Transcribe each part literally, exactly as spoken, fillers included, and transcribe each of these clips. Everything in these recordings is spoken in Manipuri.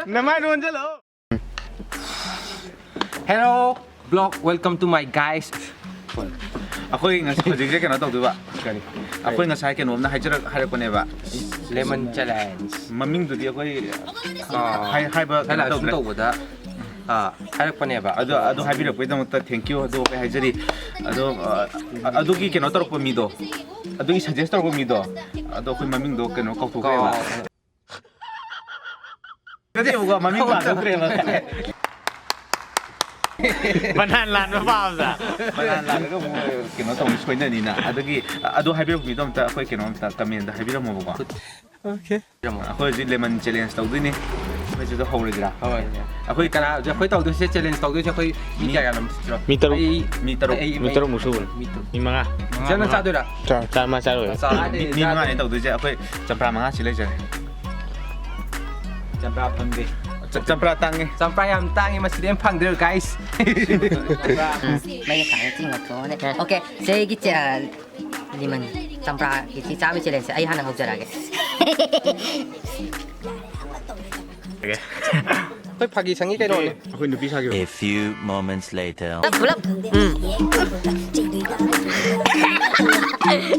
ꯅꯃꯥꯏ ꯂꯣꯟꯖꯜꯂꯣ꯫ Hello vlog, welcome to my guys. ꯑꯩꯈꯣꯏ ꯉꯁꯤ ꯍꯧꯖꯤꯛꯁꯦ ꯀꯩꯅꯣ ꯇꯧꯗꯣꯏꯕ꯫ ꯀꯔꯤ? ꯑꯩꯈꯣꯏ ꯉꯁꯥꯏ ꯀꯩꯅꯣꯝꯅ ꯍꯥꯏꯖꯔꯛ ꯍꯥꯏꯔꯛꯄꯅꯦꯕ꯫ Lemon challenge. ꯃꯃꯤꯡꯗꯨꯗꯤ ꯑꯩꯈꯣꯏ ꯑꯥ, ꯍꯥꯏ ꯍꯥꯏꯕ ꯉꯁꯥꯏ ꯀꯩꯅꯣ live stream ꯇꯧꯗ꯭ꯔꯦ꯫ ꯇꯧꯕꯗ ꯑꯥ, ꯍꯥꯏꯔꯛꯄꯅꯦꯕ꯫ ꯑꯗꯣ ꯑꯗꯨ ꯍꯥꯏꯕꯤꯔꯛꯄꯒꯤꯗꯃꯛꯇ thank you ꯑꯗꯨ ꯑꯩ ꯍꯥꯏꯖꯔꯤ꯫ ꯑꯗꯣ ꯑ, ꯑꯗꯨꯒꯤ ꯀꯩꯅꯣ ꯇꯧꯔꯛꯄ ꯃꯤꯗꯣ, ꯑꯗꯨꯒꯤ suggest ꯇꯧꯔꯛꯄ ꯃꯤꯗꯣ, ꯑꯗꯣ ꯑꯩꯈꯣꯏ ꯃꯃꯤꯡꯗꯣ ꯀꯩꯅꯣ ꯀꯥꯎꯊꯣꯛꯈ꯭ꯔꯦꯕ꯫ ꯀꯥꯎ- ꯅꯠꯇꯦꯕꯀꯣ, ꯃꯃꯤꯡ ꯄꯥꯟꯊꯣꯛꯈ꯭ꯔꯦꯕ꯫ ꯕꯅꯥꯟ ꯂꯥꯟꯕ ꯄꯥꯕꯗ꯫ ꯕꯅꯥꯟ ꯂꯥꯜꯂꯒ ꯑꯃꯨꯛ ꯀꯩꯅꯣ ꯇꯧꯅꯤ ꯁꯣꯏꯅꯅꯤꯅ꯫ ꯑꯗꯨꯒꯤ ꯑꯗꯨ ꯍꯥꯏꯕꯤꯔꯛꯄ ꯃꯤꯗꯣ ꯑꯝꯇ ꯑꯩꯈꯣꯏ ꯀꯩꯅꯣ ꯑꯝꯇ comment ꯍꯥꯏꯕꯤꯔꯝꯃꯣꯕꯀꯣ꯫ Okay. ꯑꯩꯈꯣꯏ ꯍꯧꯖꯤꯛ lemon challenge ꯇꯧꯗꯣꯏꯅꯤ꯫ ꯑꯩꯈꯣꯏ ꯁꯤꯗ ꯍꯧꯔꯁꯤꯔꯥ? ꯍꯣꯏ꯫ ꯑꯩꯈꯣꯏ ꯀꯅꯥ ꯍꯧꯖꯤꯛ ꯑꯩꯈꯣꯏ ꯇꯧꯗꯣꯏꯁꯦ, challenge ꯇꯧꯗꯣꯏꯁꯦ ꯑꯩꯈꯣꯏ ꯃꯤ ꯃꯤ ꯀꯌꯥ ꯌꯥꯝ ꯁꯤꯔꯣ? ꯃꯤ ꯇꯔꯨꯛ꯫ ꯑꯩ ꯃꯤ ꯇꯔꯨꯛ꯫ ꯑꯩ ꯃꯤ ꯇꯔꯨꯛꯃꯨꯛ ꯁꯨꯕꯅꯤ꯫ ꯃꯤ ꯇꯔꯨꯛ꯫ ꯃꯤ ꯃꯉꯥ꯫ ꯆꯦ ꯅꯪ ꯆꯥꯗꯣꯏꯔꯥ? ꯆꯥ-, ꯆꯥ-, ꯃꯥ ꯆꯥꯔꯣꯏ꯫ ꯆꯥ-, ꯃꯤ, ꯃꯤ ꯃꯉꯥꯅꯦ ꯇꯧꯗꯣꯏꯁꯦ꯫ ꯑꯩꯈꯣꯏ ꯆꯝꯄ꯭ꯔꯥ ꯃꯉꯥꯁꯤ ꯂꯩꯖꯔꯦ꯫ ꯆꯝꯄ꯭ꯔꯥ ꯐꯪꯗꯦ꯫ ꯆ-, ꯆꯝꯄ꯭ꯔꯥ ꯇꯥꯡꯉꯦ꯫ ꯆꯝꯄ꯭ꯔꯥ ꯌꯥꯝ ꯇꯥꯡꯉꯦ, ꯃꯁꯤꯗꯤ ꯑꯝ ꯐꯪꯗ꯭ꯔꯦ, guys꯫ ꯃꯩꯒ ꯊꯥꯡꯒꯠꯂ ꯆꯤꯡ ꯉꯥꯛꯊꯣꯛꯑꯅꯤ꯫ Okay, ꯆꯦꯒꯤ ꯆꯦ-, lemon ꯆꯝꯄ꯭ꯔꯥꯒꯤ ꯆꯥꯕꯒꯤ challengeꯁꯦ ꯑꯩ ꯍꯥꯟꯅ ꯍꯧꯖꯔꯛꯑꯒꯦ꯫ ꯑꯩꯈꯣꯏ ꯐꯥꯒꯤ ꯁꯪꯉꯤ ꯀꯩꯅꯣꯅꯦ꯫ ꯑꯩꯈꯣꯏ ꯅꯨꯄꯤ ꯁꯥꯈꯤꯕ꯫ A few moments later. ꯄꯨꯂꯞ, ꯄꯨꯂꯞ꯫ ꯎꯝ꯫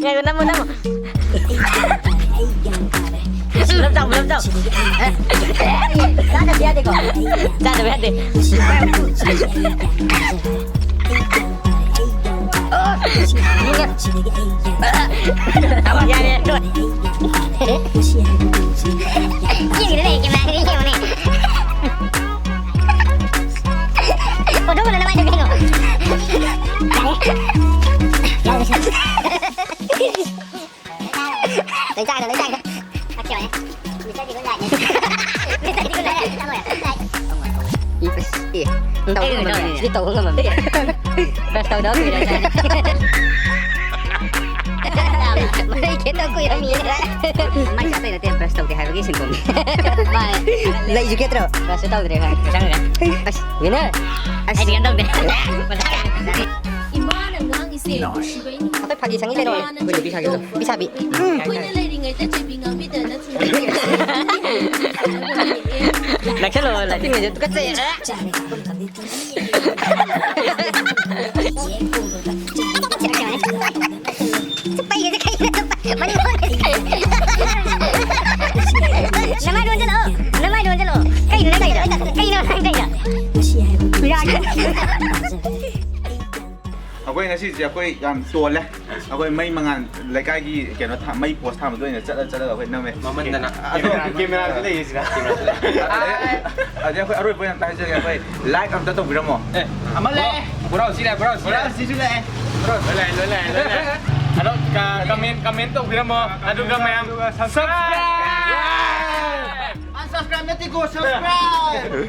ꯉꯥꯏꯈꯣ, ꯅꯝꯃꯣ, ꯅꯝꯃꯣ꯫ ꯄꯨꯂꯞ ꯆꯥꯎ, ꯄꯨꯂꯞ ꯆꯥꯎ꯫ ꯆꯥꯗꯕ ꯌꯥꯗꯦꯀꯣ꯫ ꯆꯥꯗꯕ ꯌꯥꯗꯦ꯫ ꯌꯥꯔꯦ꯫ ꯌꯦꯡꯉꯤꯗ ꯂꯩ, cameraꯗ ꯌꯦꯡꯉꯨꯅꯦ꯫ ꯑꯣꯟꯊꯣꯛꯀꯅꯨ ꯅꯃꯥꯏꯗꯣ ꯀꯩꯅꯣ꯫ ꯌꯥꯔꯦ꯫ ꯌꯥꯔꯦ꯫ ꯂꯣꯏ ꯆꯥꯏꯗ, ꯂꯣꯏ ꯆꯥꯏꯗ꯫ ꯀꯛꯈꯤꯕꯅꯦ꯫ ꯃꯤꯁꯇꯔ ꯗꯤꯒꯨꯟ ꯂꯥꯛꯑꯦ꯫ ꯃꯤꯁꯇꯔ ꯗꯤꯒꯨꯟ ꯂꯥꯛꯑꯦ꯫ ꯆꯪꯉꯣ, ꯌꯥꯔꯦ꯫ ꯏꯁ, ꯑꯦ, ꯇꯧꯕ ꯉꯝꯃꯝꯗꯦ꯫ ꯁꯤ ꯇꯧꯕ ꯉꯝꯃꯝꯗꯦ꯫ Brush ꯇꯧꯗꯕ ꯀꯨꯏꯔꯦ꯫ ꯃꯔꯩ ꯈꯦꯠꯅ ꯀꯨꯏꯔꯝꯃꯤꯌꯦ꯫ ꯃꯥꯏꯁꯦ ꯑꯇꯩ ꯅꯠꯇꯦ, brush ꯇꯧꯗꯦ ꯍꯥꯏꯕꯒꯤ symptomꯅꯤ꯫ ꯃꯥꯅꯦ꯫ ꯂꯩꯁꯨ ꯈꯦꯠꯇ꯭ꯔꯣ? Brushꯁꯨ ꯇꯧꯗ꯭ꯔꯦ ꯍꯣꯏ꯫ ꯃꯊꯪꯗ꯫ ꯑꯁ, winner꯫ ꯑꯁ꯫ ꯑꯩꯗꯤ ꯀꯩꯝ ꯇꯧꯗꯦ꯫ ꯏꯃꯥꯅ ꯉꯥꯡꯉꯤꯁꯦ ꯅꯨꯡꯁꯤꯕꯩꯅꯤ꯫ ꯑꯩꯈꯣꯏ ꯐꯥꯒꯤ ꯁꯪꯉꯤ ꯀꯩꯅꯣ꯫ ꯏꯃꯥꯅ ꯑꯩꯈꯣꯏ ꯅꯨꯄꯤ ꯁꯥꯈꯤꯕꯗꯣ꯫ ꯅꯨꯄꯤ ꯁꯥꯕꯤ꯫ ꯑꯩꯈꯣꯏꯅ ꯂꯩꯔꯤꯉꯩꯗ ꯆꯩꯕꯤ ꯂꯥꯛꯁꯜꯂꯣ, ꯂꯥꯛꯁꯜꯂꯣ꯫ ꯇꯨꯀꯠꯆꯩꯌꯦ꯫ ꯄꯩꯒꯁꯦ ꯀꯩꯅꯣ? ꯃꯅꯤꯄꯨꯔ ꯅꯃꯥꯏꯗꯣ ꯑꯣꯟꯁꯤꯜꯂꯛꯑꯣ꯫ ꯅꯃꯥꯏꯗꯣ ꯑꯣꯟꯁꯤꯜꯂꯛꯑꯣ꯫ ꯀꯩꯅꯣ ꯅꯪ ꯇꯧꯔꯤꯗꯣ? ꯀꯩꯅꯣ ꯅꯪ ꯇꯧꯔꯤꯗꯣ? ꯌꯥꯔꯦ꯫ ꯑꯩꯈꯣꯏ ꯉꯁꯤꯁꯦ ꯑꯩꯈꯣꯏ ꯌꯥꯝ ꯇꯣꯜꯂꯦ꯫ ꯑꯩꯈꯣꯏ ꯃꯩ ꯃꯉꯥꯜ ꯂꯩꯀꯥꯏꯒꯤ ꯀꯩꯅꯣ ꯊꯥ-, ꯃꯩ ꯄꯣꯁ ꯊꯥꯟꯕꯗꯣ ꯑꯣꯏꯅ ꯆꯠꯂ ꯆꯠꯂꯒ ꯑꯩꯈꯣꯏ ꯅꯝꯃꯦ꯫ ꯃꯃꯟꯗꯅ꯫ ꯑꯗꯣ ꯀꯦꯃꯦꯔꯥꯁꯨ ꯂꯩꯌꯦ ꯁꯤꯗ꯫ ꯑꯗꯩ ꯑꯩꯈꯣꯏ ꯑꯔꯣꯏꯕ ꯑꯣꯏꯅ ꯑꯝꯇ ꯍꯥꯏꯖꯒꯦ, ꯑꯩꯈꯣꯏ ꯂꯥꯏꯛ ꯑꯝꯇ ꯇꯧꯕꯤꯔꯝꯃꯣ꯫ ꯑꯦ, ꯑꯃ ꯂꯩ꯫ ꯕꯣꯔꯥ ꯁꯤ ꯂꯩ, ꯕꯣꯔꯥ ꯁꯤ ꯂꯩ꯫ ꯕꯣꯔꯥ ꯁꯤꯁꯨ ꯂꯩ꯫ ꯂꯣꯏ ꯂꯩ, ꯂꯣꯏ ꯂꯩ, ꯂꯣꯏ ꯂꯩ꯫ ꯑꯗꯣ ꯀ-, ꯀꯃꯦꯟ, ꯀꯃꯦꯟ ꯇꯧꯕꯤꯔꯝꯃꯣ꯫ ꯑꯗꯨꯒ ꯃꯌꯥꯝ subscribe꯫ Unsubscribe ꯅꯠꯇꯦꯀꯣ, subscribe꯫